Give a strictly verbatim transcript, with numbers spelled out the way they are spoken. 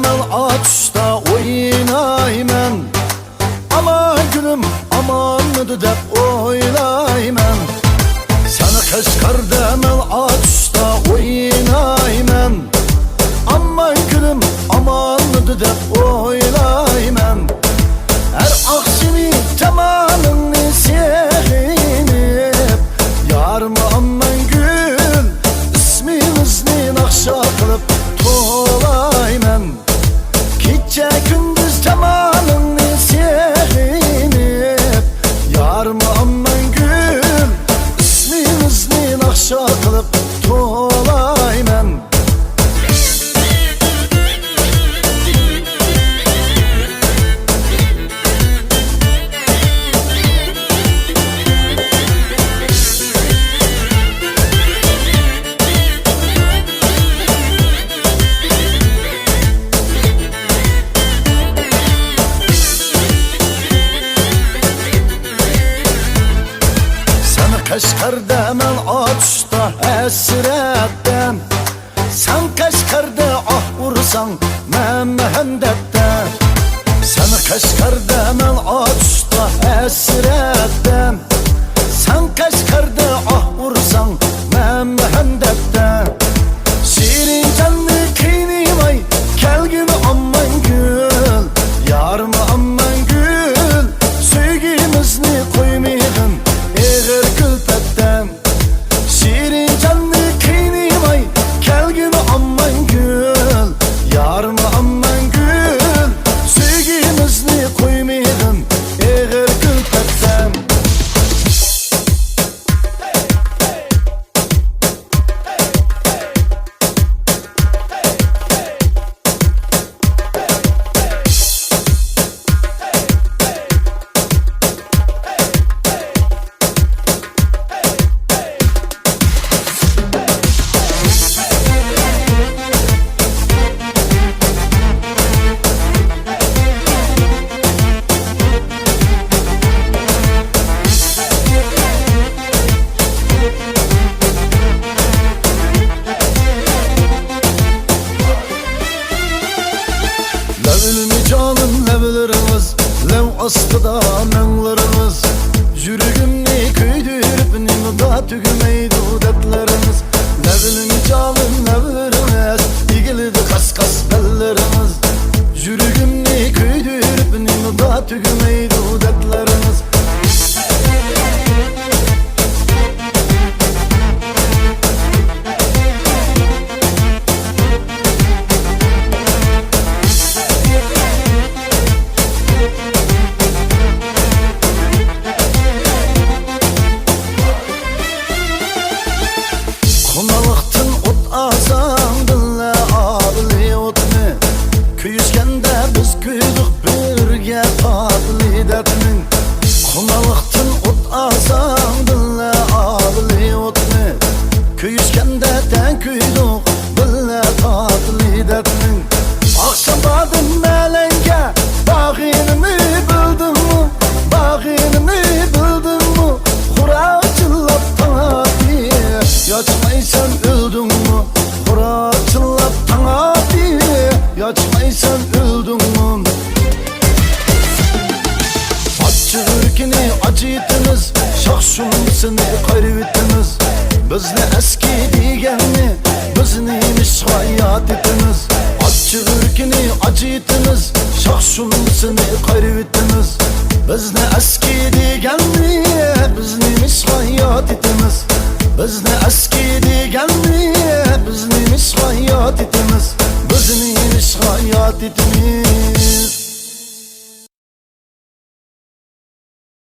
مەن ئاتۇشتا ئوينايمەن. ئامان گۈلۈم ئامانمىدۇ دەپ ئويلايمەن. سەن قەشقەردە، مەن ئاتۇشتا ئوينايمەن. ئامان گۈلۈم ئامانمىدۇ دەپ ئويلايمەن. ھەر ئاخشىمى تامالىڭنى سېغىنىپ، يارىم ئامانگۈل ئىسمىمىزنى ناخشا قىلىپ توۋلايمەن. كېچە كۈندۈز تامالىڭنى سېغىنىپ، يارىم ئامانگۈل ئىسمىمىزنى ناخشا قىلىپ توۋلايمەن. سەن قەشقەردە، مەن ئاتۇشتا ھەسرەتتە. سەن قەشقەردە ئاھ ئۇرساڭ، مەن مەھەندەتتە. سەن قەشقەردە، مەن ئاتۇشتا ھەسرەتتە. سەن قەشقەردە ئاھ ئۇرساڭ، مەن مەھەندەتتە. شېرىنجاننى قىينىماي كەلگىن ئامانگۈل، يارىم ئامانگۈل، سۆيگۈمىزنى قويمىغىن ئېغىر كۈلپەتتە. شېرىنجاننى قىينىماي كەلگىن ئامانگۈل، يارىم ئامانگۈل، سۆيگۈمىزنى قويمىغىن ئېغىر كۈلپەتتە. لەۋلىمى جانىم لەۋلىرىڭىز، لەۋ ئاستىدا مەڭلىرىڭىز. يۈرىكىمنى كۆيدۈرۈپ نېمىدا تۈگىمەيدۇ دەردلىرىڭىز. لەۋلىمى جانىم لەۋلىرىڭىز، ئېگىلدى قاس-قاس بەللىرىڭىز. يۈرىكىمنى كۆيدۈرۈپ نېمىدا تۈگىمەيدۇ دەردلىرىڭىز. قۇماللىقتىن ئوت ئالساڭ، بىللە ئالىلى ئوتنى. كۆيۈشكەندە بىز كۆيدۇق بىرگە تاتلى دەردنىڭ. قۇماللىقتىن ئوت ئالساڭ، بىللە ئالىلى ئوتنى. كۆيۈشكەندە تەڭ كۆيدۇق بىللە تاتلى دەردنىڭ. ئاخشام باردىم ئەلەڭگە، بارغىنىمنى بىلدىڭمۇ؟ بارغىنىمنى بىلدىڭمۇ؟ خورا چىللاپ تاڭ ئاتتى، ياچمايسەن ئۆلدۈڭمۇ؟ خورا چىللاپ تاڭ ئاتتى، ياچمايسەن ئۆلدۈڭمۇ؟ ئاچچىق يۈرىكىنى ئاچىتىمىز، شاخ-شۇمبىسىنى قايرىۋېتىمىز. بىزنى ئەسكى دېگەننى، بىز نېمىشقا ياد ئېتىمىز؟ ئاچچىق يۈرىكىنى ئاچىتىمىز، شاخ-شۇمبىسىنى قايرىۋېتىمىز. بىزنى ئەسكى دېگەننى، بىز نېمىشقا ياد ئېتىمىز؟ بىزنى ئەسكى دېگەننى، بىز نېمىشقا ياد ئېتىمىز؟ بىز نېمىشقا ياد ئېتىمىز؟